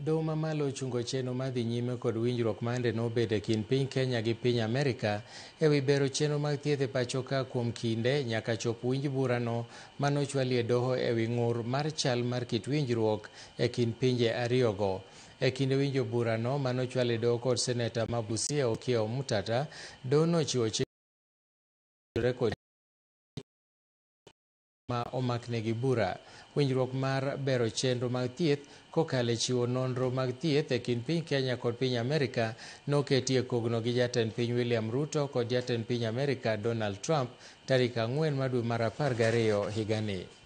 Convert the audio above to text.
Doho mamalo ochungo chenro mar dhi nyime kod winjruok mande nobedo e kind piny Kenya gi piny Amerika e wi bero chenro mag thieth e pacho ka kuom kinde nyaka chop winj burano manochwali e doho e wi ng'ur mar chal mar kit winjruok e kind pinje ariyogo. E kinde winjo burano manochwal e doho kod seneta ma Busia Okiya Omtatah, doho nochiwo chik kod ma omaknegi bura. Winjruok mar bero chenro mag thieth kokalo e chiwo nonro mag thieth e kind piny Kenya kod piny Amerika noketi e kogno gi jatend piny William Ruto kod jatend piny Amerika Donald Trump tarik 4 mar dwe mar 12 higani.